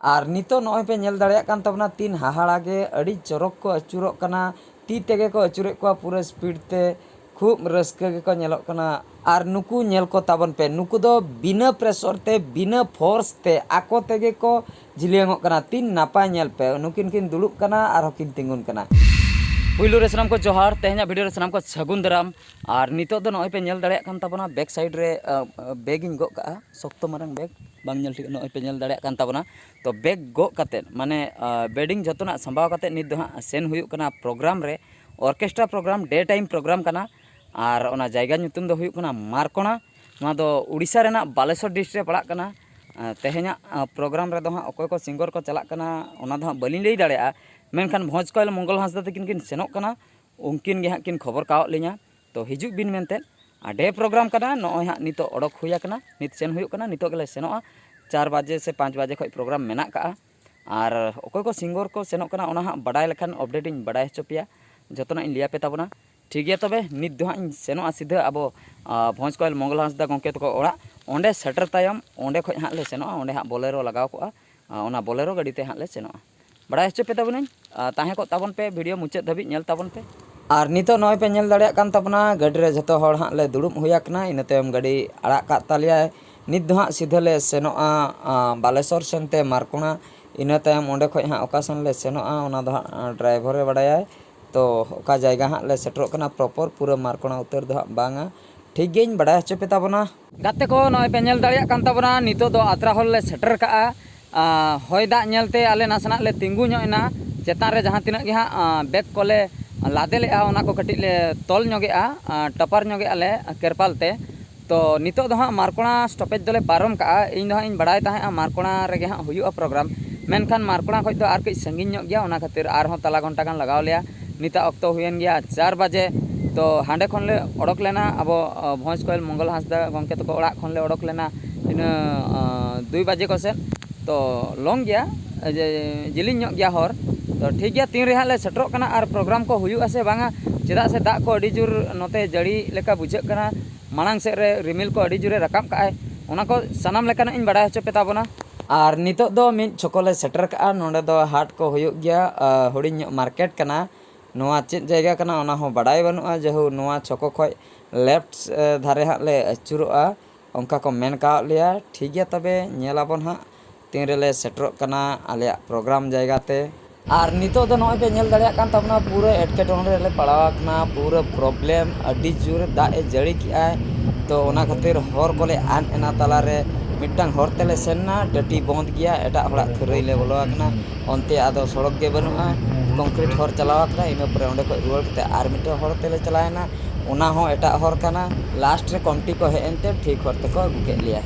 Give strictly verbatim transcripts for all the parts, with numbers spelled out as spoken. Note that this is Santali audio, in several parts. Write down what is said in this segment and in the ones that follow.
ᱟᱨ ᱱᱤᱛᱚᱜ ᱱᱚᱜᱼᱚᱭ ᱯᱮ ᱧᱮᱞ ᱫᱟᱲᱮᱭᱟᱜ ᱠᱟᱱ ᱛᱟᱵᱚᱱᱟ, ᱛᱤᱱ ᱦᱟᱦᱟᱲᱟ ᱜᱮ, ᱟᱹᱰᱤ ᱪᱚᱨᱚᱠ ᱠᱚ ᱟᱹᱪᱩᱨᱚᱜ ᱠᱟᱱᱟ, ᱛᱤ ᱛᱮᱜᱮ ᱠᱚ ᱟᱹᱪᱩᱨᱮᱫ ᱠᱚᱣᱟ ᱯᱩᱨᱟᱹ ᱥᱯᱤᱰ ᱛᱮ, ᱠᱷᱩᱵ ᱨᱟᱹᱥᱠᱟᱹ ᱜᱮᱠᱚ ᱧᱮᱞᱚᱜ ᱠᱟᱱᱟ᱾ ᱟᱨ ᱱᱩᱠᱩ ᱧᱮᱞ ᱠᱚ ᱛᱟᱵᱚᱱ ᱯᱮ, ᱱᱩᱠᱩ ᱫᱚ ᱵᱤᱱᱟᱹ ᱯᱨᱮᱥᱚᱨ ᱛᱮ, ᱵᱤᱱᱟᱹ ᱯᱷᱳᱨᱥ ᱛᱮ ᱟᱠᱚ ᱛᱮᱜᱮ ᱠᱚ ᱡᱤᱞᱤᱭᱟᱹᱝᱚᱜ ᱠᱟᱱᱟ᱾ ᱛᱤᱱ ᱱᱟᱯᱟᱭ ᱧᱮᱞ ᱯᱮ, ᱱᱩᱠᱤᱱ ᱠᱤᱱ ᱫᱩᱲᱩᱵ ᱠᱟᱱᱟ ᱟᱨᱦᱚᱸ ᱠᱤᱱ ᱛᱤᱸᱜᱩᱱ ᱠᱟᱱᱟ᱾ ᱯᱩᱭᱞᱩ ᱨᱮ ᱥᱟᱱᱟᱢ ᱠᱚ ᱡᱚᱦᱟᱨ, ᱛᱮᱦᱮᱧᱟᱜ ᱵᱷᱤᱰᱤᱭᱳ ᱨᱮ ᱥᱟᱱᱟᱢ ᱠᱚ ᱥᱟᱹᱜᱩᱱ ᱫᱟᱨᱟᱢ᱾ ᱟᱨ ᱱᱤᱛᱚᱜ ᱫᱚ ᱱᱚᱜᱼᱚᱭ ᱯᱮ ᱧᱮᱞ ᱫᱟᱲᱮᱭᱟᱜ ᱠᱟᱱ ᱛᱟᱵᱚᱱᱟ, ᱵᱮᱠ ᱥᱟᱭᱤᱰ ᱨᱮ ᱵᱮᱜᱽ ᱤᱧ ᱜᱚᱜ ᱠᱟᱜᱼᱟ, ᱥᱚᱠᱛᱚ ᱢᱟᱨᱟᱝ ᱵᱮᱜᱽ, ᱵᱟᱝ ᱧᱮᱞ ᱴᱷᱤᱠ, ᱱᱚᱜᱼᱚᱭ ᱯᱮ ᱧᱮᱞ ᱫᱟᱲᱮᱭᱟᱜ ᱠᱟᱱ ᱛᱟᱵᱚᱱᱟ᱾ ᱛᱚ ᱵᱮᱜᱽ ᱜᱚᱜ ᱠᱟᱛᱮᱫ ᱢᱟᱱᱮ ᱵᱮᱰᱤᱝ ᱡᱷᱚᱛᱚᱱᱟᱜ ᱥᱟᱢᱵᱟᱣ ᱠᱟᱛᱮᱫ ᱱᱤᱛ ᱫᱚ ᱦᱟᱸᱜ ᱥᱮᱱ ᱦᱩᱭᱩᱜ ᱠᱟᱱᱟ ᱯᱨᱳᱜᱨᱟᱢ ᱨᱮ, ᱚᱨᱠᱮᱥᱴᱨᱟ ᱯᱨᱳᱜᱨᱟᱢ, ᱰᱮ ᱴᱟᱭᱤᱢ ᱯᱨᱳᱜᱨᱟᱢ ᱠᱟᱱᱟ᱾ ᱟᱨ ᱚᱱᱟ ᱡᱟᱭᱜᱟ ᱧᱩᱛᱩᱢ ᱫᱚ ᱦᱩᱭᱩᱜ ᱠᱟᱱᱟ ᱢᱟᱨᱠᱚᱱᱟ᱾ ᱱᱚᱣᱟ ᱫᱚ ᱩᱲᱤᱥᱥᱟ ᱨᱮᱱᱟᱜ ᱵᱟᱞᱮᱥᱚᱨ ᱰᱤᱥᱴᱨᱤᱠᱴ ᱨᱮ ᱯᱟᱲᱟᱜ ᱠᱟᱱᱟ᱾ ᱟᱨ ᱛᱮᱦᱮᱧᱟᱜ ᱯᱨᱳᱜᱨᱟᱢ ᱨᱮᱫᱚ ᱦᱟᱸᱜ ᱚᱠᱚᱭ ᱠᱚ ᱥᱤᱝᱜᱚᱨ ᱠᱚ ᱪᱟᱞᱟᱜ ᱠᱟᱱᱟ, ᱚᱱᱟ ᱫᱚ ᱦᱟᱸᱜ ᱵᱟᱹᱞᱤᱧ ᱞᱟᱹᱭ ᱫᱟᱲᱮᱭᱟᱜᱼᱟ, ᱢᱮᱱᱠᱷᱟᱱ ᱵᱷᱚᱸᱡᱽ ᱠᱚᱭᱮᱞ ᱢᱚᱝᱜᱚᱞ ᱦᱟᱸᱥᱫᱟ ᱛᱟᱹᱠᱤᱱ ᱠᱤᱱ ᱥᱮᱱᱚᱜ ᱠᱟᱱᱟ, ᱩᱱᱠᱤᱱ ᱜᱮ ᱦᱟᱸᱜ ᱠᱤᱱ ᱠᱷᱚᱵᱚᱨ ᱠᱟᱣᱟᱫ ᱞᱤᱧᱟ᱾ ᱛᱚ ᱦᱤᱡᱩᱜ ᱵᱤᱱ ᱢᱮᱱᱛᱮ᱾ ᱟᱨ ᱰᱮ ᱯᱨᱳᱜᱨᱟᱢ ᱠᱟᱱᱟ, ᱱᱚᱜᱼᱚᱭ ᱦᱟᱸᱜ ᱱᱤᱛᱚᱜ ᱚᱰᱚᱠ ᱦᱩᱭ ᱟᱠᱟᱱᱟ, ᱱᱤᱛ ᱥᱮᱱ ᱦᱩᱭᱩᱜ ᱠᱟᱱᱟ, ᱱᱤᱛᱚᱜ ᱜᱮᱞᱮ ᱥᱮᱱᱚᱜᱼᱟ᱾ ᱪᱟᱨ ᱵᱟᱡᱮ ᱥᱮ ᱯᱟᱸᱪ ᱵᱟᱡᱮ ᱠᱷᱚᱱ ᱯᱨᱳᱜᱨᱟᱢ ᱢᱮᱱᱟᱜ ᱠᱟᱜᱼᱟ᱾ ᱟᱨ ᱚᱠᱚᱭ ᱠᱚ ᱥᱤᱝᱜᱚᱨ ᱠᱚ ᱥᱮᱱᱚᱜ ᱠᱟᱱᱟ, ᱚᱱᱟ ᱦᱟᱸᱜ ᱵᱟᱰᱟᱭ ᱞᱮᱠᱷᱟᱱ ᱟᱯᱰᱮᱴ ᱤᱧ ᱵᱟᱰᱟᱭ ᱦᱚᱪᱚ ᱯᱮᱭᱟ, ᱡᱚᱛᱚᱱᱟᱜ ᱤᱧ ᱞᱟᱹᱭ ᱟᱯᱮ ᱛᱟᱵᱚᱱᱟ᱾ ᱴᱷᱤᱠ ᱜᱮᱭᱟ, ᱛᱚᱵᱮ ᱱᱤᱛ ᱫᱚ ᱦᱟᱸᱜ ᱤᱧ ᱥᱮᱱᱚᱜᱼᱟ ᱥᱤᱫᱷᱟᱹ ᱟᱵᱚ ᱵᱷᱚᱸᱡᱽ ᱠᱚᱭᱮᱞ ᱢᱚᱝᱜᱚᱞ ᱦᱟᱸᱥᱫᱟ ᱜᱚᱢᱠᱮ ᱛᱟᱠᱚ ᱚᱲᱟᱜ᱾ ᱚᱸᱰᱮ ᱥᱮᱴᱮᱨ ᱛᱟᱭᱚᱢ ᱚᱸᱰᱮ ᱠᱷᱚᱱ ᱦᱟᱸᱜ ᱞᱮ ᱥᱮᱱᱚᱜᱼᱟ, ᱚᱸᱰᱮ ᱦᱟᱸᱜ ᱵᱚᱞᱮᱨᱳ ᱞᱟᱜᱟᱣ ᱠᱚᱜᱼᱟ᱾ ᱟᱨ ᱚᱱᱟ ᱵᱚᱞᱮᱨᱳ ᱜᱟᱹᱰᱤ ᱛᱮ ᱦᱟᱸᱜ ᱞᱮ ᱥᱮᱱᱚᱜᱼᱟ᱾ ᱵᱟᱲᱟᱭ ᱦᱚᱪᱚ ᱯᱮ ᱛᱟᱵᱚᱱᱟᱹᱧ᱾ ᱟᱨ ᱛᱟᱦᱮᱸ ᱠᱚᱜ ᱛᱟᱵᱚᱱ ᱯᱮ, ᱵᱷᱤᱰᱤᱭᱳ ᱢᱩᱪᱟᱹᱫ ᱫᱷᱟᱹᱵᱤᱡ ᱧᱮᱞ ᱛᱟᱵᱚᱱ ᱯᱮ᱾ ᱟᱨ ᱱᱤᱛᱚᱜ ᱱᱚᱜᱼᱚᱭ ᱯᱮ ᱧᱮᱞ ᱫᱟᱲᱮᱭᱟᱜ ᱠᱟᱱ ᱛᱟᱵᱚᱱᱟ, ᱜᱟᱹᱰᱤ ᱨᱮ ᱡᱷᱚᱛᱚ ᱦᱚᱲ ᱦᱟᱸᱜ ᱞᱮ ᱫᱩᱲᱩᱵ ᱦᱩᱭ ᱟᱠᱟᱱᱟ, ᱤᱱᱟᱹ ᱛᱟᱭᱚᱢ ᱜᱟᱹᱰᱤ ᱟᱲᱟᱜ ᱠᱟᱜ ᱛᱟᱞᱮᱭᱟᱭ᱾ ᱱᱤᱛ ᱫᱚ ᱦᱟᱸᱜ ᱥᱤᱫᱷᱟᱹ ᱞᱮ ᱥᱮᱱᱚᱜᱼᱟ, ᱟᱸ, ᱵᱟᱞᱮᱥᱚᱨ ᱥᱮᱱ ᱛᱮ ᱢᱟᱨᱠᱚᱱᱟ᱾ ᱤᱱᱟᱹ ᱛᱟᱭᱚᱢ ᱚᱸᱰᱮ ᱠᱷᱚᱡ ᱦᱟᱸᱜ ᱚᱠᱟ ᱥᱮᱱ ᱞᱮ ᱥᱮᱱᱚᱜᱼᱟ, ᱚᱱᱟ ᱫᱚ ᱦᱟᱸᱜ, ᱟᱸ, ᱰᱨᱟᱭᱵᱷᱚᱨᱮ ᱵᱟᱲᱟᱭᱟᱭ᱾ ᱛᱚ ᱚᱠᱟ ᱡᱟᱭᱜᱟ ᱦᱟᱸᱜ ᱞᱮ ᱥᱮᱴᱮᱨᱚᱜ ᱠᱟᱱᱟ ᱯᱨᱚᱯᱚᱨ, ᱯᱩᱨᱟᱹ ᱢᱟᱨᱠᱚᱱᱟ ᱩᱛᱟᱹᱨ ᱫᱚ ᱦᱟᱸᱜ ᱵᱟᱝᱟ᱾ ᱴᱷᱤᱠ ᱜᱮᱧ ᱵᱟᱰᱟᱭ ᱦᱚᱪᱚ ᱯᱮ ᱛᱟᱵᱚᱱᱟ᱾ ᱜᱟᱛᱮ ᱠᱚ, ᱱᱚᱜᱼᱚᱭ ᱯᱮ ᱧᱮᱞ ᱫᱟᱲᱮᱭᱟᱜ ᱠᱟᱱ ᱛᱟᱵᱚᱱᱟ, ᱱᱤᱛᱚᱜ ᱫᱚ ᱟᱛᱨᱟ ᱦᱚᱞ ᱞᱮ ᱥᱮᱴᱮᱨ ᱠᱟᱜᱼᱟ᱾ ᱟᱸ, ᱦᱚᱭ ᱫᱟᱜ ᱧᱮᱞᱛᱮ ᱟᱞᱮ ᱱᱟᱥᱮᱱᱟᱜ ᱞᱮ ᱛᱤᱸᱜᱩ ᱧᱚᱜ ᱮᱱᱟ᱾ ᱪᱮᱛᱟᱱ ᱨᱮ ᱡᱟᱦᱟᱸ ᱛᱤᱱᱟᱹᱜ ᱜᱮ ᱦᱟᱸᱜ, ᱟᱸ, ᱵᱮᱜᱽ ᱠᱚᱞᱮ ᱞᱟᱫᱮ ᱞᱮᱜᱼᱟ, ᱚᱱᱟ ᱠᱚ ᱠᱟᱹᱴᱤᱡ ᱞᱮ ᱛᱚᱞ ᱧᱚᱜᱮᱜᱼᱟ, ᱟᱸ, ᱴᱟᱯᱟᱨ ᱧᱚᱜᱮᱜᱼᱟ ᱞᱮ ᱠᱮᱨᱯᱟᱞ ᱛᱮ᱾ ᱛᱚ ᱱᱤᱛᱚᱜ ᱫᱚ ᱦᱟᱸᱜ ᱢᱟᱨᱠᱚᱲᱟ ᱥᱴᱚᱯᱮᱡᱽ ᱫᱚᱞᱮ ᱯᱟᱨᱚᱢ ᱠᱟᱜᱼᱟ᱾ ᱤᱧ ᱫᱚ ᱦᱟᱸᱜ ᱤᱧ ᱵᱟᱲᱟᱭ ᱛᱟᱦᱮᱸᱜᱼᱟ ᱢᱟᱨᱠᱚᱲᱟ ᱨᱮᱜᱮ ᱦᱟᱸᱜ ᱦᱩᱭᱩᱜᱼᱟ ᱯᱨᱳᱜᱨᱟᱢ, ᱢᱮᱱᱠᱷᱟᱱ ᱢᱟᱨᱠᱚᱲᱟ ᱠᱷᱚᱡ ᱫᱚ ᱟᱨ ᱠᱟᱹᱡ ᱥᱟᱺᱜᱤᱧ ᱧᱚᱜ ᱜᱮᱭᱟ, ᱚᱱᱟ ᱠᱷᱟᱹᱛᱤᱨ ᱟᱨᱦᱚᱸ ᱛᱟᱞᱟ ᱜᱷᱚᱱᱴᱟ ᱜᱟᱱ ᱞᱟᱜᱟᱣ ᱞᱮᱭᱟ᱾ ᱱᱤᱛᱟᱜ ᱚᱠᱛᱚ ᱦᱩᱭᱮᱱ ᱜᱮᱭᱟ ᱪᱟᱨ ᱵᱟᱡᱮ᱾ ᱛᱚ ᱦᱟᱸᱰᱮ ᱠᱷᱚᱱ ᱞᱮ ᱚᱰᱚᱠ ᱞᱮᱱᱟ, ᱟᱵᱚ, ᱟᱸ, ᱵᱷᱚᱸᱡᱽ ᱠᱚᱭᱮᱞ ᱢᱚᱝᱜᱚᱞ ᱦᱟᱸᱥᱫᱟ ᱜᱚᱢᱠᱮ ᱛᱟᱠᱚ ᱚᱲᱟᱜ ᱠᱷᱚᱱ ᱞᱮ ᱚᱰᱚᱠ ᱞᱮᱱᱟ ᱤᱱᱟᱹ, ᱟᱸ, ᱫᱩᱭ ᱵᱟᱡᱮ ᱠᱚ ᱥᱮᱫ᱾ ᱛᱚ ᱞᱚᱝ ᱜᱮᱭᱟ, ᱡᱮ, ᱡᱮᱞᱮᱧ ᱧᱚᱜ ᱜᱮᱭᱟ ᱦᱚᱨ᱾ ᱛᱚ ᱴᱷᱤᱠ ᱜᱮᱭᱟ, ᱛᱤᱱ ᱨᱮ ᱦᱟᱸᱜ ᱞᱮ ᱥᱮᱴᱮᱨᱚᱜ ᱠᱟᱱᱟ ᱟᱨ ᱯᱨᱳᱜᱨᱟᱢ ᱠᱚ ᱦᱩᱭᱩᱜᱼᱟ ᱥᱮ ᱵᱟᱝᱟ, ᱪᱮᱫᱟᱜ ᱥᱮ ᱫᱟᱜ ᱠᱚ ᱟᱹᱰᱤ ᱡᱳᱨ ᱱᱚᱛᱮ ᱡᱟᱹᱲᱤ ᱞᱮᱠᱟ ᱵᱩᱡᱷᱟᱹᱜ ᱠᱟᱱᱟ, ᱢᱟᱲᱟᱝ ᱥᱮᱫ ᱨᱮ ᱨᱤᱢᱤᱞ ᱠᱚ ᱟᱹᱰᱤ ᱡᱳᱨᱮ ᱨᱟᱠᱟᱵ ᱠᱟᱜᱼᱟᱭ, ᱚᱱᱟ ᱠᱚ ᱥᱟᱱᱟᱢ ᱞᱮᱠᱟᱱᱟᱜ ᱤᱧ ᱵᱟᱲᱟᱭ ᱦᱚᱪᱚ ᱯᱮ ᱛᱟᱵᱚᱱᱟ᱾ ᱟᱨ ᱱᱤᱛᱚᱜ ᱫᱚ ᱢᱤᱫ ᱪᱷᱚᱠᱚ ᱞᱮ ᱥᱮᱴᱮᱨ ᱠᱟᱜᱼᱟ᱾ ᱱᱚᱰᱮ ᱫᱚ ᱦᱟᱴ ᱠᱚ ᱦᱩᱭᱩᱜ ᱜᱮᱭᱟ᱾ ᱟᱨ ᱦᱩᱰᱤᱧ ᱧᱚᱜ ᱢᱟᱨᱠᱮᱴ ᱠᱟᱱᱟ᱾ ᱱᱚᱣᱟ ᱪᱮᱫ ᱡᱟᱭᱜᱟ ᱠᱟᱱᱟ ᱚᱱᱟ ᱦᱚᱸ ᱵᱟᱰᱟᱭ ᱵᱟᱹᱱᱩᱜᱼᱟ᱾ ᱡᱮᱦᱳᱠ, ᱱᱚᱣᱟ ᱪᱷᱚᱠᱚ ᱠᱷᱚᱱ ᱞᱮᱯᱷᱴ ᱫᱷᱟᱨᱮ ᱦᱟᱸᱜ ᱞᱮ ᱟᱹᱪᱩᱨᱚᱜᱼᱟ, ᱚᱱᱠᱟ ᱠᱚ ᱢᱮᱱ ᱠᱟᱣᱟᱫ ᱞᱮᱭᱟ᱾ ᱴᱷᱤᱠ ᱜᱮᱭᱟ, ᱛᱚᱵᱮ ᱧᱮᱞ ᱟᱵᱚᱱ ᱦᱟᱸᱜ ᱛᱤᱱ ᱨᱮᱞᱮ ᱥᱮᱴᱮᱨᱚᱜ ᱠᱟᱱᱟ ᱟᱞᱮᱭᱟᱜ ᱯᱨᱳᱜᱨᱟᱢ ᱡᱟᱭᱜᱟ ᱛᱮ᱾ ᱟᱨ ᱱᱤᱛᱚᱜ ᱫᱚ ᱱᱚᱜᱼᱚᱭ ᱯᱮ ᱧᱮᱞ ᱫᱟᱲᱮᱭᱟᱜ ᱠᱟᱱ ᱛᱟᱵᱚᱱᱟ, ᱯᱩᱨᱟᱹ ᱮᱴᱠᱮᱴᱚᱬᱮ ᱨᱮᱞᱮ ᱯᱟᱲᱟᱣ ᱟᱠᱟᱱᱟ, ᱯᱩᱨᱟᱹ ᱯᱨᱚᱵᱞᱮᱢ, ᱟᱹᱰᱤ ᱡᱳᱨ ᱫᱟᱜ ᱮ ᱡᱟᱹᱲᱤ ᱠᱮᱜᱼᱟᱭ᱾ ᱛᱚ ᱚᱱᱟ ᱠᱷᱟᱹᱛᱤᱨ ᱦᱚᱨ ᱠᱚᱞᱮ ᱟᱫ ᱮᱱᱟ ᱛᱟᱞᱟᱨᱮ᱾ ᱢᱤᱫᱴᱟᱝ ᱦᱚᱨ ᱛᱮᱞᱮ ᱥᱮᱱ ᱮᱱᱟ, ᱴᱟᱹᱴᱤ ᱵᱚᱸᱫᱽ ᱜᱮᱭᱟ, ᱮᱴᱟᱜ ᱦᱚᱲᱟᱜ ᱠᱷᱟᱹᱨᱟᱹᱭ ᱞᱮ ᱵᱚᱞᱚ ᱟᱠᱟᱱᱟ᱾ ᱚᱱᱛᱮ ᱟᱫᱚ ᱥᱚᱲᱚᱠ ᱜᱮ ᱵᱟᱹᱱᱩᱜᱼᱟ, ᱠᱚᱝᱠᱨᱤᱴ ᱦᱚᱨ ᱪᱟᱞᱟᱣ ᱟᱠᱟᱱᱟ᱾ ᱤᱱᱟᱹ ᱯᱚᱨᱮ ᱚᱸᱰᱮ ᱠᱷᱚᱱ ᱨᱩᱣᱟᱹᱲ ᱠᱟᱛᱮ ᱟᱨ ᱢᱤᱫᱴᱟᱝ ᱦᱚᱨ ᱛᱮᱞᱮ ᱪᱟᱞᱟᱣ ᱮᱱᱟ, ᱚᱱᱟ ᱦᱚᱸ ᱮᱴᱟᱜ ᱦᱚᱨ ᱠᱟᱱᱟ᱾ ᱞᱟᱥᱴ ᱨᱮ ᱠᱚᱢᱴᱤ ᱠᱚ ᱦᱮᱡ ᱮᱱᱛᱮ ᱴᱷᱤᱠ ᱦᱚᱨ ᱛᱮᱠᱚ ᱟᱹᱜᱩ ᱠᱮᱫ ᱞᱮᱭᱟ᱾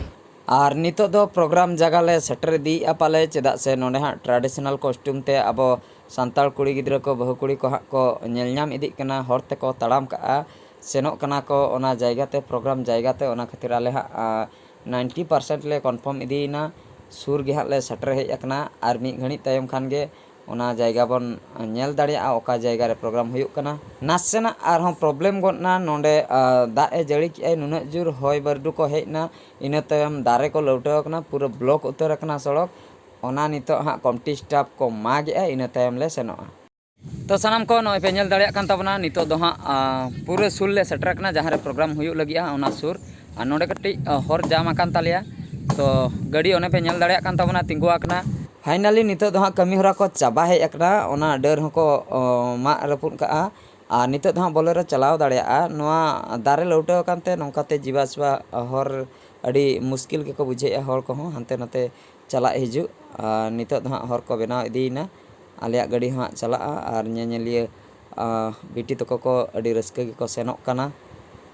ᱟᱨ ᱱᱤᱛᱚᱜ ᱫᱚ ᱯᱨᱳᱜᱨᱟᱢ ᱡᱟᱭᱜᱟ ᱞᱮ ᱥᱮᱴᱮᱨ ᱤᱫᱤᱭᱮᱫᱼᱟ ᱯᱟᱞᱮ, ᱪᱮᱫᱟᱜ ᱥᱮ ᱱᱚᱸᱰᱮ ᱦᱟᱸᱜ ᱴᱨᱟᱰᱤᱥᱚᱱᱟᱞ ᱠᱚᱥᱴᱤᱭᱩᱢ ᱛᱮ ᱟᱵᱚ ᱥᱟᱱᱛᱟᱲ ᱠᱩᱲᱤ ᱜᱤᱫᱽᱨᱟᱹ ᱠᱚ, ᱵᱟᱹᱦᱩ ᱠᱩᱲᱤ ᱠᱚ ᱦᱟᱸᱜ ᱠᱚ ᱧᱮᱞ ᱧᱟᱢ ᱤᱫᱤᱜ ᱠᱟᱱᱟ, ᱦᱚᱨ ᱛᱮᱠᱚ ᱛᱟᱲᱟᱢ ᱠᱟᱜᱼᱟ, ᱥᱮᱱᱚᱜ ᱠᱟᱱᱟ ᱠᱚ ᱚᱱᱟ ᱡᱟᱭᱜᱟ ᱛᱮ, ᱯᱨᱳᱜᱨᱟᱢ ᱡᱟᱭᱜᱟ ᱛᱮ᱾ ᱚᱱᱟ ᱠᱷᱟᱹᱛᱤᱨ ᱟᱞᱮ ᱦᱟᱸᱜ, ᱟ, ᱱᱟᱭᱤᱱᱴᱤ ᱯᱟᱨᱥᱮᱱᱴ ᱞᱮ ᱠᱚᱱᱯᱷᱟᱨᱢ ᱤᱫᱤᱭᱮᱱᱟ᱾ ᱥᱩᱨ ᱜᱮ ᱦᱟᱸᱜ ᱞᱮ ᱥᱮᱴᱮᱨ ᱦᱮᱡ ᱟᱠᱟᱱᱟ᱾ ᱟᱨ ᱢᱤᱫ ᱜᱷᱟᱹᱲᱤᱡ ᱛᱟᱭᱚᱢ ᱠᱷᱟᱱ ᱜᱮ ᱚᱱᱟ ᱡᱟᱭᱜᱟ ᱵᱚᱱ ᱧᱮᱞ ᱫᱟᱲᱮᱭᱟᱜᱼᱟ, ᱚᱠᱟ ᱡᱟᱭᱜᱟ ᱨᱮ ᱯᱨᱳᱜᱨᱟᱢ ᱦᱩᱭᱩᱜ ᱠᱟᱱᱟ᱾ ᱱᱟᱥᱮᱱᱟᱜ ᱟᱨᱦᱚᱸ ᱯᱨᱚᱵᱞᱮᱢ ᱜᱚᱫ ᱮᱱᱟ ᱱᱚᱰᱮ, ᱟ, ᱫᱟᱜ ᱮ ᱡᱟᱹᱲᱤ ᱠᱮᱜᱼᱟᱭ, ᱱᱩᱱᱟᱹᱜ ᱡᱳᱨ ᱦᱚᱭ ᱵᱟᱹᱨᱰᱩ ᱠᱚ ᱦᱮᱡ ᱮᱱᱟ, ᱤᱱᱟᱹ ᱛᱟᱭᱚᱢ ᱫᱟᱨᱮ ᱠᱚ ᱞᱟᱹᱣᱴᱟᱹᱣ ᱟᱠᱟᱱᱟ, ᱯᱩᱨᱟᱹ ᱵᱞᱚᱠ ᱩᱛᱟᱹᱨ ᱟᱠᱟᱱᱟ ᱥᱚᱲᱚᱠ᱾ ᱚᱱᱟ ᱱᱤᱛᱚᱜ ᱦᱟᱸᱜ ᱠᱚᱢᱴᱤ ᱥᱴᱟᱯ ᱠᱚ ᱢᱟᱜ ᱮᱜᱼᱟ, ᱤᱱᱟᱹ ᱛᱟᱭᱚᱢ ᱞᱮ ᱥᱮᱱᱚᱜᱼᱟ᱾ ᱛᱚ ᱥᱟᱱᱟᱢ ᱠᱚ ᱱᱚᱜᱼᱚᱭ ᱯᱮ ᱧᱮᱞ ᱫᱟᱲᱮᱭᱟᱜ ᱠᱟᱱ ᱛᱟᱵᱚᱱᱟ, ᱱᱤᱛᱚᱜ ᱫᱚ ᱦᱟᱸᱜ, ᱟ, ᱯᱩᱨᱟᱹ ᱥᱩᱨ ᱞᱮ ᱥᱮᱴᱮᱨ ᱟᱠᱟᱱᱟ, ᱡᱟᱦᱟᱸ ᱨᱮ ᱯᱨᱳᱜᱨᱟᱢ ᱦᱩᱭᱩᱜ ᱞᱟᱹᱜᱤᱫᱼᱟ ᱚᱱᱟ ᱥᱩᱨ᱾ ᱟᱨ ᱱᱚᱰᱮ ᱠᱟᱹᱴᱤᱡ, ᱟ, ᱦᱚᱨ ᱡᱟᱢ ᱟᱠᱟᱱ ᱛᱟᱞᱮᱭᱟ᱾ ᱛᱚ ᱜᱟᱹᱰᱤ ᱚᱱᱮ ᱯᱮ ᱧᱮᱞ ᱫᱟᱲᱮᱭᱟᱜ ᱠᱟᱱ ᱛᱟᱵᱚᱱᱟ, ᱛᱤᱸᱜᱩ ᱟᱠᱟᱱᱟ᱾ ᱯᱷᱟᱭᱱᱟᱞᱤ ᱱᱤᱛᱚᱜ ᱫᱚ ᱦᱟᱸᱜ ᱠᱟᱹᱢᱤ ᱦᱚᱨᱟ ᱠᱚ ᱪᱟᱵᱟ ᱦᱮᱡ ᱟᱠᱟᱱᱟ, ᱚᱱᱟ ᱰᱟᱹᱨ ᱦᱚᱸᱠᱚ, ᱚ, ᱢᱟᱜ ᱨᱟᱹᱯᱩᱫ ᱠᱟᱜᱼᱟ᱾ ᱟᱨ ᱱᱤᱛᱚᱜ ᱫᱚ ᱦᱟᱸᱜ ᱵᱚᱞᱮᱨᱳ ᱪᱟᱞᱟᱣ ᱫᱟᱲᱮᱭᱟᱜᱼᱟ᱾ ᱱᱚᱣᱟ ᱫᱟᱨᱮ ᱞᱟᱹᱣᱴᱟᱹᱣ ᱟᱠᱟᱱ ᱛᱮ ᱱᱚᱝᱠᱟᱛᱮ ᱡᱤᱵᱟ ᱟᱥᱵᱟ ᱦᱚᱨ ᱟᱹᱰᱤ ᱢᱩᱥᱠᱤᱞ ᱜᱮᱠᱚ ᱵᱩᱡᱷᱟᱹᱣᱮᱫᱼᱟ ᱦᱚᱲ ᱠᱚᱦᱚᱸ ᱦᱟᱱᱛᱮ ᱱᱟᱛᱮ ᱪᱟᱞᱟᱜ ᱦᱤᱡᱩᱜ᱾ ᱟᱨ ᱱᱤᱛᱚᱜ ᱫᱚ ᱦᱟᱸᱜ ᱦᱚᱨ ᱠᱚ ᱵᱮᱱᱟᱣ ᱤᱫᱤᱭᱮᱱᱟ, ᱟᱞᱮᱭᱟᱜ ᱜᱟᱹᱰᱤ ᱦᱚᱸ ᱦᱟᱸᱜ ᱪᱟᱞᱟᱜᱼᱟ ᱟᱨ ᱧᱮᱧᱮᱞᱤᱭᱟᱹ, ᱟ, ᱵᱤᱴᱤ ᱛᱟᱠᱚ ᱠᱚ ᱟᱹᱰᱤ ᱨᱟᱹᱥᱠᱟᱹ ᱜᱮᱠᱚ ᱥᱮᱱᱚᱜ ᱠᱟᱱᱟ᱾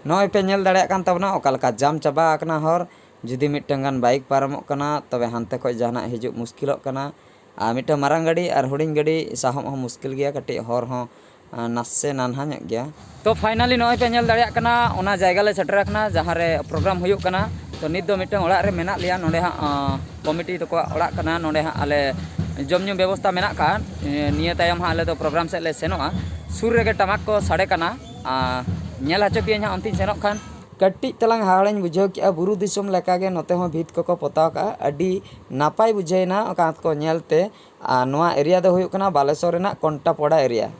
ᱱᱚᱜᱼᱚᱭ ᱯᱮ ᱧᱮᱞ ᱫᱟᱲᱮᱭᱟᱜ ᱠᱟᱱ ᱛᱟᱵᱚᱱᱟ ᱚᱠᱟ ᱞᱮᱠᱟ ᱡᱟᱢ ᱪᱟᱵᱟ ᱟᱠᱟᱱᱟ ᱦᱚᱨ᱾ ᱡᱩᱫᱤ ᱢᱤᱫᱴᱟᱝ ᱜᱟᱱ ᱵᱟᱭᱤᱠ ᱯᱟᱨᱚᱢᱚᱜ ᱠᱟᱱᱟ, ᱛᱚᱵᱮ ᱦᱟᱱᱛᱮ ᱠᱷᱚᱡ ᱡᱟᱦᱟᱱᱟᱜ ᱦᱤᱡᱩᱜ ᱢᱩᱥᱠᱤᱞᱚᱜ ᱠᱟᱱᱟ᱾ ᱟᱨ ᱢᱤᱫᱴᱟᱝ ᱢᱟᱨᱟᱝ ᱜᱟᱹᱰᱤ ᱟᱨ ᱦᱩᱰᱤᱧ ᱜᱟᱹᱰᱤ ᱥᱟᱦᱚᱵ ᱦᱚᱸ ᱢᱩᱥᱠᱤᱞ ᱜᱮᱭᱟ, ᱠᱟᱹᱴᱤᱡ ᱦᱚᱨ ᱦᱚᱸ, ᱟ, ᱱᱟᱥᱮ ᱱᱟᱱᱦᱟ ᱧᱚᱜ ᱜᱮᱭᱟ᱾ ᱛᱚ ᱯᱷᱟᱭᱱᱟᱞᱤ ᱱᱚᱜᱼᱚᱭ ᱯᱮ ᱧᱮᱞ ᱫᱟᱲᱮᱭᱟᱜ ᱠᱟᱱᱟ, ᱚᱱᱟ ᱡᱟᱭᱜᱟ ᱞᱮ ᱥᱮᱴᱮᱨ ᱟᱠᱟᱱᱟ ᱡᱟᱦᱟᱸ ᱨᱮ ᱯᱨᱳᱜᱨᱟᱢ ᱦᱩᱭᱩᱜ ᱠᱟᱱᱟ᱾ ᱛᱚ ᱱᱤᱛ ᱫᱚ ᱢᱤᱫᱴᱟᱝ ᱚᱲᱟᱜ ᱨᱮ ᱢᱮᱱᱟᱜ ᱞᱮᱭᱟ, ᱱᱚᱸᱰᱮ ᱦᱟᱸᱜ, ᱟ, ᱠᱚᱢᱤᱴᱤ ᱛᱟᱠᱚᱣᱟᱜ ᱚᱲᱟᱜ ᱠᱟᱱᱟ᱾ ᱱᱚᱸᱰᱮ ᱦᱟᱸᱜ ᱟᱞᱮ ᱡᱚᱢ ᱧᱩ ᱵᱮᱵᱚᱥᱛᱟ ᱢᱮᱱᱟᱜ ᱠᱟᱜᱼᱟ᱾ ᱱᱤᱭᱟᱹ ᱛᱟᱭᱚᱢ ᱦᱟᱸᱜ ᱟᱞᱮ ᱫᱚ ᱯᱨᱳᱜᱨᱟᱢ ᱥᱮᱫ ᱞᱮ ᱥᱮᱱᱚᱜᱼᱟ᱾ ᱥᱩᱨ ᱨᱮᱜᱮ ᱴᱟᱢᱟᱠ ᱠᱚ ᱥᱟᱰᱮ ᱠᱟᱱᱟ, ᱟ, ᱧᱮᱞ ᱦᱚᱪᱚ ᱯᱮᱭᱟᱹᱧ ᱦᱟᱸᱜ ᱚᱱᱛᱮᱧ ᱥᱮᱱᱚᱜ ᱠᱷᱟᱱ᱾ ᱠᱟᱹᱴᱤᱡ ᱛᱟᱞᱟᱝ ᱦᱟᱦᱟᱲᱟᱧ ᱵᱩᱡᱷᱟᱹᱣ ᱠᱮᱜᱼᱟ᱾ ᱵᱩᱨᱩ ᱫᱤᱥᱚᱢ ᱞᱮᱠᱟᱜᱮ ᱱᱚᱛᱮ ᱦᱚᱸ ᱵᱷᱤᱛ ᱠᱚᱠᱚ ᱯᱚᱛᱟᱣ ᱠᱟᱜᱼᱟ᱾ ᱟᱹᱰᱤ ᱱᱟᱯᱟᱭ ᱵᱩᱡᱷᱟᱹᱣᱮᱱᱟ ᱚᱱᱟ ᱠᱚ ᱧᱮᱞᱛᱮ᱾ ᱟᱨ ᱱᱚᱣᱟ ᱮᱨᱤᱭᱟ ᱫᱚ ᱦᱩᱭᱩᱜ ᱠᱟᱱᱟ ᱵᱟᱞᱮᱥᱚᱨ ᱨᱮᱱᱟᱜ ᱠᱚᱱᱴᱟᱯᱚᱲᱟ ᱮᱨᱤᱭᱟ᱾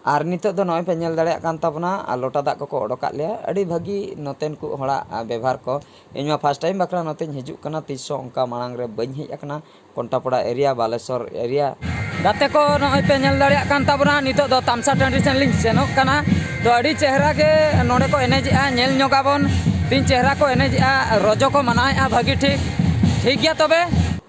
ᱟᱨ ᱱᱤᱛᱚᱜ ᱫᱚ ᱱᱚᱜᱼᱚᱭ ᱯᱮ ᱧᱮᱞ ᱫᱟᱲᱮᱭᱟᱜ ᱠᱟᱱ ᱛᱟᱵᱚᱱᱟ, ᱟᱨ ᱞᱚᱴᱟ ᱫᱟᱜ ᱠᱚᱠᱚ ᱚᱰᱚᱠᱟᱜ ᱞᱮᱭᱟ᱾ ᱟᱹᱰᱤ ᱵᱷᱟᱹᱜᱤ ᱱᱚᱛᱮᱱ ᱠᱚ ᱦᱚᱲᱟᱜ, ᱟ, ᱵᱮᱵᱷᱟᱨ ᱠᱚ᱾ ᱤᱧ ᱢᱟ ᱯᱷᱟᱥᱴ ᱴᱟᱭᱤᱢ ᱵᱟᱠᱷᱨᱟ ᱱᱚᱛᱮᱧ ᱦᱤᱡᱩᱜ ᱠᱟᱱᱟ, ᱛᱤᱥ ᱦᱚᱸ ᱚᱱᱠᱟ ᱢᱟᱲᱟᱝ ᱨᱮ ᱵᱟᱹᱧ ᱦᱮᱡ ᱟᱠᱟᱱᱟ ᱠᱚᱱᱴᱟᱯᱚᱲᱟ ᱮᱨᱤᱭᱟ, ᱵᱟᱞᱮᱥᱚᱨ ᱮᱨᱤᱭᱟ᱾ ᱜᱟᱛᱮ ᱠᱚ, ᱱᱚᱜᱼᱚᱭ ᱯᱮ ᱧᱮᱞ ᱫᱟᱲᱮᱭᱟᱜ ᱠᱟᱱ ᱛᱟᱵᱚᱱᱟ, ᱱᱤᱛᱚᱜ ᱫᱚ ᱛᱟᱢᱥᱟ ᱴᱟᱺᱰᱤ ᱥᱮᱱ ᱞᱤᱧ ᱥᱮᱱᱚᱜ ᱠᱟᱱᱟ᱾ ᱛᱚ, ᱟᱹᱰᱤ ᱪᱮᱦᱨᱟ ᱜᱮ ᱱᱚᱰᱮ ᱠᱚ ᱮᱱᱮᱡᱮᱜᱼᱟ, ᱧᱮᱞ ᱧᱚᱜᱟᱵᱚᱱ᱾ ᱛᱤᱱ ᱪᱮᱦᱨᱟ ᱠᱚ ᱮᱱᱮᱡᱮᱜᱼᱟ, ᱨᱚᱡᱚ ᱠᱚ ᱢᱟᱱᱟᱣᱮᱜᱼᱟ ᱵᱷᱟᱹᱜᱤ ᱴᱷᱤᱠ᱾ ᱴᱷᱤᱠ ᱜᱮᱭᱟ ᱛᱚᱵᱮ᱾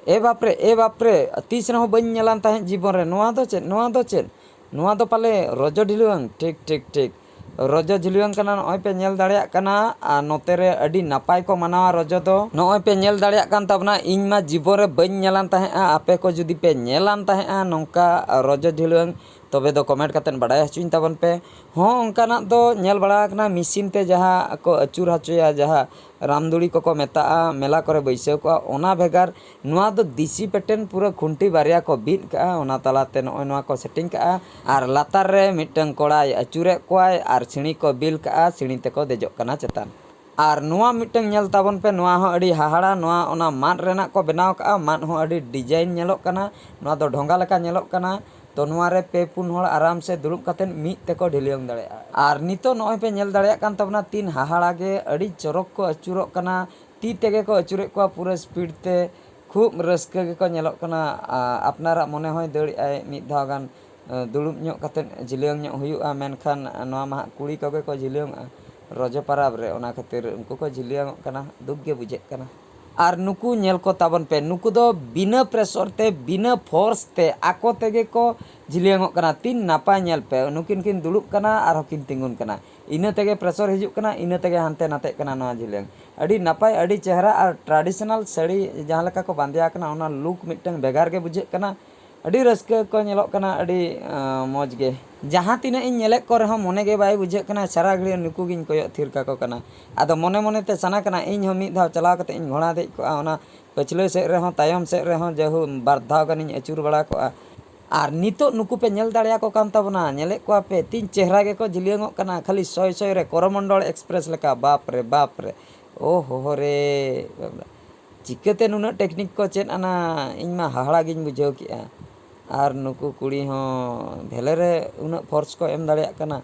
ᱮ ᱵᱟᱯᱨᱮ, ᱮ ᱵᱟᱯᱨᱮ, ᱛᱤᱥ ᱨᱮᱦᱚᱸ ᱵᱟᱹᱧ ᱧᱮᱞᱟᱱ ᱛᱟᱦᱮᱸᱫ ᱡᱤᱵᱚᱱ ᱨᱮ᱾ ᱱᱚᱣᱟ ᱫᱚ ᱪᱮᱫ? ᱱᱚᱣᱟ ᱫᱚ ᱪᱮᱫ? ᱱᱚᱣᱟ ᱫᱚ ᱯᱟᱞᱮ ᱨᱚᱡᱚ ᱰᱷᱤᱞᱣᱟᱹᱝ? ᱴᱷᱤᱠ, ᱴᱷᱤᱠ, ᱴᱷᱤᱠ᱾ ᱨᱚᱡᱚ ᱰᱷᱤᱞᱣᱟᱹᱝ ᱠᱟᱱᱟ, ᱱᱚᱜᱼᱚᱭ ᱯᱮ ᱧᱮᱞ ᱫᱟᱲᱮᱭᱟᱜ ᱠᱟᱱᱟ᱾ ᱟᱨ ᱱᱚᱛᱮ ᱨᱮ ᱟᱹᱰᱤ ᱱᱟᱯᱟᱭ ᱠᱚ ᱢᱟᱱᱟᱣᱟ ᱨᱚᱡᱚ ᱫᱚ᱾ ᱱᱚᱜᱼᱚᱭ ᱯᱮ ᱧᱮᱞ ᱫᱟᱲᱮᱭᱟᱜ ᱠᱟᱱ ᱛᱟᱵᱚᱱᱟ, ᱤᱧ ᱢᱟ ᱡᱤᱵᱚᱱ ᱨᱮ ᱵᱟᱹᱧ ᱧᱮᱞᱟᱱ ᱛᱟᱦᱮᱸᱜᱼᱟ᱾ ᱟᱯᱮ ᱠᱚ ᱡᱩᱫᱤ ᱯᱮ ᱧᱮᱞᱟᱱ ᱛᱟᱦᱮᱸᱜᱼᱟ ᱱᱚᱝᱠᱟ ᱨᱚᱡᱚ ᱰᱷᱤᱞᱣᱟᱹᱝ, ᱛᱚᱵᱮ ᱫᱚ ᱠᱚᱢᱮᱱᱴ ᱠᱟᱛᱮᱫ ᱵᱟᱰᱟᱭ ᱦᱚᱪᱚᱧ ᱛᱟᱵᱚᱱ ᱯᱮ᱾ ᱦᱚᱸ, ᱚᱱᱠᱟᱱᱟᱜ ᱫᱚ ᱧᱮᱞ ᱵᱟᱲᱟ ᱟᱠᱟᱱᱟ, ᱢᱮᱥᱤᱱ ᱛᱮ ᱡᱟᱦᱟᱸ ᱠᱚ ᱟᱹᱪᱩᱨ ᱦᱚᱪᱚᱭᱟ, ᱡᱟᱦᱟᱸ ᱨᱟᱢᱫᱩᱲᱤ ᱠᱚᱠᱚ ᱢᱮᱛᱟᱜᱼᱟ, ᱢᱮᱞᱟ ᱠᱚᱨᱮ ᱵᱟᱹᱭᱥᱟᱹᱣ ᱠᱚᱜᱼᱟ, ᱚᱱᱟ ᱵᱷᱮᱜᱟᱨ᱾ ᱱᱚᱣᱟ ᱫᱚ ᱫᱮᱥᱤ ᱯᱮᱴᱮᱱ ᱯᱩᱨᱟᱹ ᱠᱷᱩᱱᱴᱤ ᱵᱟᱨᱭᱟ ᱠᱚ ᱵᱤᱫ ᱠᱟᱜᱼᱟ, ᱚᱱᱟ ᱛᱟᱞᱟᱛᱮ ᱱᱚᱜᱼᱚᱭ ᱱᱚᱣᱟ ᱠᱚ ᱥᱮᱴᱤᱝ ᱠᱟᱜᱼᱟ᱾ ᱟᱨ ᱞᱟᱛᱟᱨ ᱨᱮ ᱢᱤᱫᱴᱟᱝ ᱠᱚᱲᱟᱭ ᱟᱹᱪᱩᱨᱮᱫ ᱠᱚᱣᱟᱭ ᱟᱨ ᱥᱤᱬᱤ ᱠᱚ ᱵᱤᱞ ᱠᱟᱜᱼᱟ, ᱥᱤᱬᱤ ᱛᱮᱠᱚ ᱫᱮᱡᱚᱜ ᱠᱟᱱᱟ ᱪᱮᱛᱟᱱ᱾ ᱟᱨ ᱱᱚᱣᱟ ᱢᱤᱫᱴᱟᱝ ᱧᱮᱞ ᱛᱟᱵᱚᱱ ᱯᱮ, ᱱᱚᱣᱟ ᱦᱚᱸ ᱟᱹᱰᱤ ᱦᱟᱦᱟᱲᱟ᱾ ᱱᱚᱣᱟ ᱚᱱᱟ ᱢᱟᱫ ᱨᱮᱱᱟᱜ ᱠᱚ ᱵᱮᱱᱟᱣ ᱠᱟᱜᱼᱟ, ᱢᱟᱫ ᱦᱚᱸ ᱟᱹᱰᱤ ᱰᱤᱡᱟᱭᱤᱱ ᱧᱮᱞᱚᱜ ᱠᱟᱱᱟ᱾ ᱱᱚᱣᱟ ᱫᱚ ᱰᱷᱚᱸᱜᱟ ᱞᱮᱠᱟ ᱧᱮᱞᱚᱜ ᱠᱟᱱᱟ᱾ ᱛᱚ, ᱱᱚᱣᱟ ᱨᱮ ᱯᱮ ᱯᱩᱱ ᱦᱚᱲ ᱟᱨᱟᱢ ᱥᱮ ᱫᱩᱲᱩᱵ ᱠᱟᱛᱮᱫ ᱢᱤᱫ ᱛᱮᱠᱚ ᱰᱷᱤᱞᱣᱟᱹᱝ ᱫᱟᱲᱮᱭᱟᱜᱼᱟ᱾ ᱟᱨ ᱱᱤᱛᱚᱜ ᱱᱚᱜᱼᱚᱭ ᱯᱮ ᱧᱮᱞ ᱫᱟᱲᱮᱭᱟᱜ ᱠᱟᱱ ᱛᱟᱵᱚᱱᱟ, ᱛᱤᱱ ᱦᱟᱦᱟᱲᱟ ᱜᱮ, ᱟᱹᱰᱤ ᱪᱚᱨᱚᱠ ᱠᱚ ᱟᱹᱪᱩᱨᱚᱜ ᱠᱟᱱᱟ, ᱛᱤ ᱛᱮᱜᱮ ᱠᱚ ᱟᱹᱪᱩᱨᱮᱫ ᱠᱚᱣᱟ ᱯᱩᱨᱟᱹ ᱥᱯᱤᱰ ᱛᱮ᱾ ᱠᱷᱩᱵ ᱨᱟᱹᱥᱠᱟᱹ ᱜᱮᱠᱚ ᱧᱮᱞᱚᱜ ᱠᱟᱱᱟ᱾ ᱟ, ᱟᱯᱱᱟᱨᱟᱜ ᱢᱚᱱᱮ ᱦᱚᱸᱭ ᱫᱟᱹᱲᱮᱜᱼᱟᱭ ᱢᱤᱫ ᱫᱷᱟᱣ ᱜᱟᱱ, ᱟ, ᱫᱩᱲᱩᱵ ᱧᱚᱜ ᱠᱟᱛᱮᱫ ᱡᱷᱤᱞᱟᱹᱝ ᱧᱚᱜ ᱦᱩᱭᱩᱜᱼᱟ, ᱢᱮᱱᱠᱷᱟᱱ ᱱᱚᱣᱟ ᱢᱟ ᱦᱟᱸᱜ ᱠᱩᱲᱤ ᱠᱚᱜᱮ ᱠᱚ ᱡᱷᱤᱞᱟᱹᱝᱚᱜᱼᱟ ᱨᱚᱡᱚ ᱯᱟᱨᱟᱵᱽ ᱨᱮ, ᱚᱱᱟ ᱠᱷᱟᱹᱛᱤᱨ ᱩᱱᱠᱩ ᱠᱚ ᱡᱷᱤᱞᱟᱹᱝᱚᱜ ᱠᱟᱱᱟ, ᱫᱩᱠ ᱜᱮ ᱵᱩᱡᱷᱟᱹᱜ ᱠᱟᱱᱟ᱾ ᱟᱨ ᱱᱩᱠᱩ ᱧᱮᱞ ᱠᱚ ᱛᱟᱵᱚᱱ ᱯᱮ, ᱱᱩᱠᱩ ᱫᱚ ᱵᱤᱱᱟᱹ ᱯᱨᱮᱥᱚᱨ ᱛᱮ, ᱵᱤᱱᱟᱹ ᱯᱷᱳᱨᱥ ᱛᱮ ᱟᱠᱚ ᱛᱮᱜᱮ ᱠᱚ ᱡᱷᱤᱞᱟᱹᱝᱚᱜ ᱠᱟᱱᱟ᱾ ᱛᱤᱱ ᱱᱟᱯᱟᱭ ᱧᱮᱞ ᱯᱮ, ᱱᱩᱠᱤᱱ ᱠᱤᱱ ᱫᱩᱲᱩᱵ ᱠᱟᱱᱟ ᱟᱨᱦᱚᱸ ᱠᱤᱱ ᱛᱤᱸᱜᱩᱱ ᱠᱟᱱᱟ, ᱤᱱᱟᱹ ᱛᱮᱜᱮ ᱯᱨᱮᱥᱚᱨ ᱦᱤᱡᱩᱜ ᱠᱟᱱᱟ, ᱤᱱᱟᱹ ᱛᱮᱜᱮ ᱦᱟᱱᱛᱮ ᱱᱟᱛᱮᱜ ᱠᱟᱱᱟ ᱱᱚᱣᱟ ᱡᱷᱤᱞᱟᱹᱝ᱾ ᱟᱹᱰᱤ ᱱᱟᱯᱟᱭ, ᱟᱹᱰᱤ ᱪᱮᱦᱨᱟ, ᱟᱨ ᱴᱨᱟᱰᱤᱥᱚᱱᱟᱞ ᱥᱟᱹᱲᱤ ᱡᱟᱦᱟᱸ ᱞᱮᱠᱟ ᱠᱚ ᱵᱟᱸᱫᱮᱭᱟ ᱠᱟᱱᱟ, ᱚᱱᱟ ᱞᱩᱠ ᱢᱤᱫᱴᱟᱝ ᱵᱷᱮᱜᱟᱨ ᱜᱮ ᱵᱩᱡᱷᱟᱹᱜ ᱠᱟᱱᱟ᱾ ᱟᱹᱰᱤ ᱨᱟᱹᱥᱠᱟᱹ ᱠᱚ ᱧᱮᱞᱚᱜ ᱠᱟᱱᱟ, ᱟᱹᱰᱤ, ᱟᱸ, ᱢᱚᱡᱽ ᱜᱮ᱾ ᱡᱟᱦᱟᱸ ᱛᱤᱱᱟᱹᱜ ᱤᱧ ᱧᱮᱞᱮᱫ ᱠᱚ ᱨᱮᱦᱚᱸ ᱢᱚᱱᱮ ᱜᱮ ᱵᱟᱭ ᱵᱩᱡᱷᱟᱹᱜ ᱠᱟᱱᱟ, ᱥᱟᱨᱟ ᱜᱷᱟᱹᱲᱤᱡ ᱱᱩᱠᱩ ᱜᱤᱧ ᱠᱚᱭᱚᱜ ᱛᱷᱤᱨ ᱠᱟᱠᱚ ᱠᱟᱱᱟ᱾ ᱟᱫᱚ ᱢᱚᱱᱮ ᱢᱚᱱᱮ ᱛᱮ ᱥᱟᱱᱟ ᱠᱟᱱᱟ ᱤᱧ ᱦᱚᱸ ᱢᱤᱫ ᱫᱷᱟᱣ ᱪᱟᱞᱟᱣ ᱠᱟᱛᱮ ᱤᱧ ᱜᱷᱚᱲᱟ ᱫᱮᱡ ᱠᱚᱜᱼᱟ, ᱚᱱᱟ ᱯᱟᱹᱪᱷᱞᱟᱹ ᱥᱮᱫ ᱨᱮᱦᱚᱸ ᱛᱟᱭᱚᱢ ᱥᱮᱫ ᱨᱮᱦᱚᱸ ᱡᱟᱹᱦᱩ ᱵᱟᱨ ᱫᱷᱟᱣ ᱜᱟᱱᱤᱧ ᱟᱹᱪᱩᱨ ᱵᱟᱲᱟ ᱠᱚᱜᱼᱟ᱾ ᱟᱨ ᱱᱤᱛᱚᱜ ᱱᱩᱠᱩ ᱯᱮ ᱧᱮᱞ ᱫᱟᱲᱮᱭᱟᱠᱚ ᱠᱟᱱ ᱛᱟᱵᱚᱱᱟ, ᱧᱮᱞᱮᱫ ᱠᱚᱣᱟ ᱯᱮ, ᱛᱤᱧ ᱪᱮᱦᱨᱟ ᱜᱮᱠᱚ ᱡᱤᱞᱤᱭᱟᱹᱝᱚᱜ ᱠᱟᱱᱟ, ᱠᱷᱟᱹᱞᱤ ᱥᱚᱭ ᱥᱚᱭ ᱨᱮ ᱠᱚᱨᱚᱢᱚᱱᱰᱚᱞ ᱮᱠᱥᱯᱨᱮᱥ ᱞᱮᱠᱟ᱾ ᱵᱟᱯ ᱨᱮ, ᱵᱟᱯ ᱨᱮ, ᱳ ᱦᱳ ᱦᱳ ᱨᱮ, ᱪᱤᱠᱟᱹᱛᱮ ᱱᱩᱱᱟᱹᱜ ᱴᱮᱠᱱᱤᱠ ᱠᱚ ᱪᱮᱫ ᱟᱱᱟ? ᱤᱧ ᱢᱟ ᱦᱟᱦᱟᱲᱟ ᱜᱤᱧ ᱵᱩᱡᱷᱟᱹᱣ ᱠᱮᱜᱼᱟ᱾ ᱟᱨ ᱱᱩᱠᱩ ᱠᱩᱲᱤ ᱦᱚᱸ ᱵᱷᱮᱞᱮ ᱨᱮ ᱩᱱᱟᱹᱜ ᱯᱷᱳᱨᱥ ᱠᱚ ᱮᱢ ᱫᱟᱲᱮᱭᱟᱜ ᱠᱟᱱᱟ,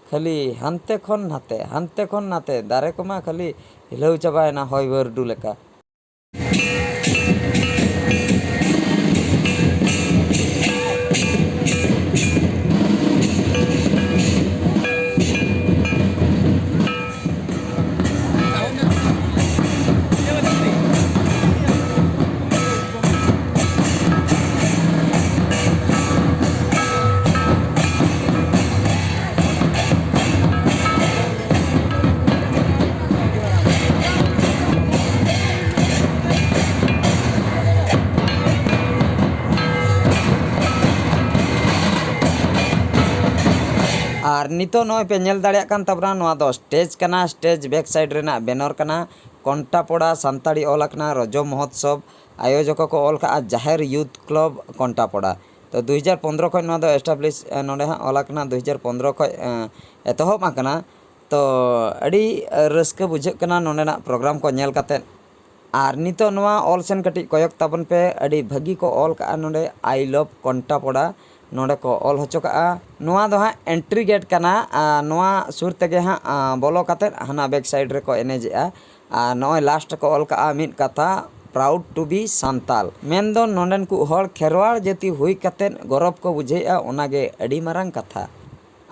ᱠᱷᱟᱹᱞᱤ ᱦᱟᱱᱛᱮ ᱠᱷᱚᱱ ᱱᱟᱛᱮ, ᱦᱟᱱᱛᱮ ᱠᱷᱚᱱ ᱱᱟᱛᱮ, ᱫᱟᱨᱮ ᱠᱚᱢᱟ ᱠᱷᱟᱹᱞᱤ ᱦᱤᱞᱟᱹᱣ ᱪᱟᱵᱟᱭᱮᱱᱟ ᱦᱚᱭ ᱵᱟᱹᱨᱰᱩ ᱞᱮᱠᱟ᱾ ᱟᱨ ᱱᱤᱛᱚᱜ ᱱᱚᱜᱼᱚᱭ ᱯᱮ ᱧᱮᱞ ᱫᱟᱲᱮᱭᱟᱜ ᱠᱟᱱ ᱛᱟᱵᱚᱱᱟ, ᱱᱚᱣᱟ ᱫᱚ ᱥᱴᱮᱡᱽ ᱠᱟᱱᱟ, ᱥᱴᱮᱡᱽ ᱵᱮᱠ ᱥᱟᱭᱤᱰ ᱨᱮᱱᱟᱜ ᱵᱮᱱᱚᱨ ᱠᱟᱱᱟ᱾ ᱠᱚᱱᱴᱟᱯᱚᱲᱟ ᱥᱟᱱᱛᱟᱲᱤ ᱚᱞ ᱟᱠᱟᱱᱟ, ᱨᱚᱡᱚ ᱢᱚᱦᱳᱛᱥᱚᱵᱽ, ᱟᱭᱳᱡᱚᱠ ᱠᱚ ᱚᱞ ᱠᱟᱜᱼᱟ ᱡᱟᱦᱮᱨ ᱭᱩᱛᱷ ᱠᱞᱟᱵᱽ ᱠᱚᱱᱴᱟᱯᱚᱲᱟ᱾ ᱛᱚ ᱫᱩ ᱦᱟᱡᱟᱨ ᱯᱚᱱᱫᱽᱨᱚ ᱠᱷᱚᱱ ᱱᱚᱣᱟ ᱫᱚ ᱮᱥᱴᱟᱵᱽᱞᱤᱥ, ᱮ, ᱱᱚᱰᱮ ᱦᱟᱸᱜ ᱚᱞ ᱟᱠᱟᱱᱟ, ᱫᱩ ᱦᱟᱡᱟᱨ ᱯᱚᱱᱫᱽᱨᱚ ᱠᱷᱚᱱ, ᱮ, ᱮᱛᱚᱦᱚᱵ ᱟᱠᱟᱱᱟ᱾ ᱛᱚ ᱟᱹᱰᱤ ᱨᱟᱹᱥᱠᱟᱹ ᱵᱩᱡᱷᱟᱹᱜ ᱠᱟᱱᱟ ᱱᱚᱰᱮᱱᱟᱜ ᱯᱨᱳᱜᱨᱟᱢ ᱠᱚ ᱧᱮᱞ ᱠᱟᱛᱮᱫ᱾ ᱟᱨ ᱱᱤᱛᱚᱜ ᱱᱚᱣᱟ ᱚᱞ ᱥᱮᱱ ᱠᱟᱹᱴᱤᱡ ᱠᱚᱭᱚᱜ ᱛᱟᱵᱚᱱ ᱯᱮ, ᱟᱹᱰᱤ ᱵᱷᱟᱹᱜᱤ ᱠᱚ ᱚᱞ ᱠᱟᱜᱼᱟ ᱱᱚᱰᱮ, "I love ᱠᱚᱱᱴᱟᱯᱚᱲᱟ", ᱱᱚᱰᱮ ᱠᱚ ᱚᱞ ᱦᱚᱪᱚ ᱠᱟᱜᱼᱟ᱾ ᱱᱚᱣᱟ ᱫᱚ ᱦᱟᱸᱜ ᱮᱱᱴᱨᱤ ᱜᱮᱴ ᱠᱟᱱᱟ, ᱟᱨ ᱱᱚᱣᱟ ᱥᱩᱨ ᱛᱮᱜᱮ ᱦᱟᱸᱜ, ᱟ, ᱵᱚᱞᱚ ᱠᱟᱛᱮᱫ ᱦᱟᱱᱟ ᱵᱮᱠ ᱥᱟᱭᱤᱰ ᱨᱮᱠᱚ ᱮᱱᱮᱡᱮᱜᱼᱟ᱾ ᱟᱨ ᱱᱚᱜᱼᱚᱭ ᱞᱟᱥᱴ ᱨᱮᱠᱚ ᱚᱞ ᱠᱟᱜᱼᱟ ᱢᱤᱫ ᱠᱟᱛᱷᱟ, "Proud to be ᱥᱟᱱᱛᱟᱞ", ᱢᱮᱱᱫᱚ ᱱᱚᱰᱮᱱ ᱠᱚ ᱦᱚᱲ ᱠᱷᱮᱨᱣᱟᱲ ᱡᱟᱹᱛᱤ ᱦᱩᱭ ᱠᱟᱛᱮᱫ ᱜᱚᱨᱚᱵᱽ ᱠᱚ ᱵᱩᱡᱷᱟᱹᱣᱮᱫᱼᱟ, ᱚᱱᱟᱜᱮ ᱟᱹᱰᱤ ᱢᱟᱨᱟᱝ ᱠᱟᱛᱷᱟ᱾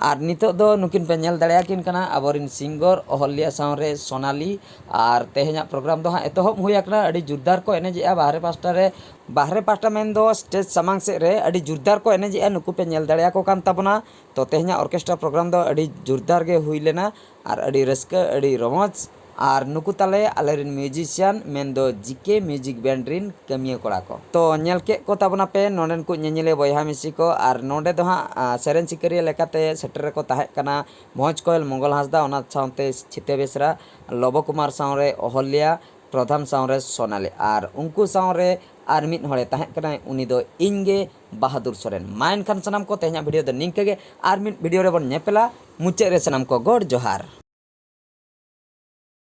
ᱟᱨ ᱱᱤᱛᱚᱜ ᱫᱚ ᱱᱩᱠᱤᱱ ᱯᱮ ᱧᱮᱞ ᱫᱟᱲᱮᱭᱟᱠᱤᱱ ᱠᱟᱱᱟ ᱟᱵᱚᱨᱤᱱ ᱥᱤᱝᱜᱚᱨ ᱚᱦᱚᱞᱭᱟ ᱥᱟᱶᱨᱮ ᱥᱳᱱᱟᱞᱤ᱾ ᱟᱨ ᱛᱮᱦᱮᱧᱟᱜ ᱯᱨᱳᱜᱨᱟᱢ ᱫᱚ ᱦᱟᱸᱜ ᱮᱛᱚᱦᱚᱵ ᱦᱩᱭ ᱟᱠᱟᱱᱟ᱾ ᱟᱹᱰᱤ ᱡᱳᱨᱫᱟᱨ ᱠᱚ ᱮᱱᱮᱡᱮᱜᱼᱟ ᱵᱟᱦᱨᱮ ᱯᱟᱥᱴᱟ ᱨᱮ, ᱵᱟᱦᱨᱮ ᱯᱟᱥᱴᱟ ᱢᱮᱱᱫᱚ ᱥᱴᱮᱡᱽ ᱥᱟᱢᱟᱝ ᱥᱮᱫ ᱨᱮ ᱟᱹᱰᱤ ᱡᱳᱨᱫᱟᱨ ᱠᱚ ᱮᱱᱮᱡᱮᱜᱼᱟ, ᱱᱩᱠᱩ ᱯᱮ ᱧᱮᱞ ᱫᱟᱲᱮᱭᱟᱠᱚ ᱠᱟᱱ ᱛᱟᱵᱚᱱᱟ᱾ ᱛᱚ ᱛᱮᱦᱮᱧᱟᱜ ᱚᱨᱠᱮᱥᱴᱨᱟ ᱯᱨᱳᱜᱨᱟᱢ ᱫᱚ ᱟᱹᱰᱤ ᱡᱳᱨᱫᱟᱨ ᱜᱮ ᱦᱩᱭ ᱞᱮᱱᱟ ᱟᱨ ᱟᱹᱰᱤ ᱨᱟᱹᱥᱠᱟᱹ, ᱟᱹᱰᱤ ᱨᱚᱢᱚᱡᱽ᱾ ᱟᱨ ᱱᱩᱠᱩ ᱛᱟᱞᱮ ᱟᱞᱮᱨᱮᱱ ᱢᱤᱣᱡᱤᱥᱤᱭᱟᱱ, ᱢᱮᱱᱫᱚ ᱡᱤ ᱠᱮ ᱢᱤᱣᱡᱤᱠ ᱵᱮᱱᱰ ᱨᱤᱱ ᱠᱟᱹᱢᱤᱭᱟᱹ ᱠᱚᱲᱟ ᱠᱚ᱾ ᱛᱚ ᱧᱮᱞ ᱠᱮᱫ ᱠᱚ ᱛᱟᱵᱚᱱᱟᱯᱮ ᱱᱚᱰᱮᱱ ᱠᱚ ᱧᱮᱧᱮᱞᱤᱭᱟᱹ ᱵᱚᱭᱦᱟ ᱢᱤᱥᱤ ᱠᱚ, ᱟᱨ ᱱᱚᱰᱮ ᱫᱚ ᱦᱟᱸᱜ, ᱟ, ᱥᱮᱨᱮᱧ ᱥᱤᱠᱟᱹᱨᱤᱭᱟᱹ ᱞᱮᱠᱟᱛᱮ ᱥᱮᱴᱮᱨ ᱨᱮᱠᱚ ᱛᱟᱦᱮᱸ ᱠᱟᱱᱟ ᱢᱚᱡᱽ ᱠᱚᱭᱮᱞ ᱢᱚᱝᱜᱚᱞ ᱦᱟᱸᱥᱫᱟ, ᱚᱱᱟ ᱥᱟᱶᱛᱮ ᱪᱷᱤᱛᱟᱹ ᱵᱮᱥᱨᱟ, ᱞᱚᱵᱚ ᱠᱩᱢᱟᱨ ᱥᱟᱶᱨᱮ ᱚᱦᱚᱞᱭᱟ ᱯᱨᱚᱫᱷᱟᱱ ᱥᱟᱶᱨᱮ ᱥᱳᱱᱟᱞᱤ, ᱟᱨ ᱩᱱᱠᱩ ᱥᱟᱶᱨᱮ ᱟᱨ ᱢᱤᱫ ᱦᱚᱲᱮ ᱛᱟᱦᱮᱸ ᱠᱟᱱᱟᱭ, ᱩᱱᱤ ᱫᱚ ᱤᱧ ᱜᱮ, ᱵᱟᱦᱟᱫᱩᱨ ᱥᱚᱨᱮᱱ᱾ ᱢᱟ ᱮᱱᱠᱷᱟᱱ ᱥᱟᱱᱟᱢ ᱠᱚ, ᱛᱮᱦᱮᱧᱟᱜ ᱵᱷᱤᱰᱤᱭᱳ ᱫᱚ ᱱᱤᱝᱠᱟᱹ ᱜᱮ, ᱟᱨ ᱢᱤᱫ ᱵᱷᱤᱰᱤᱭᱳ ᱨᱮᱵᱚᱱ ᱧᱮᱯᱮᱞᱟ᱾ ᱢᱩᱪᱟᱹᱫ ᱨᱮ ᱥᱟᱱᱟᱢ ᱠᱚ ᱜᱚᱰ ᱡᱚᱦᱟᱨ᱾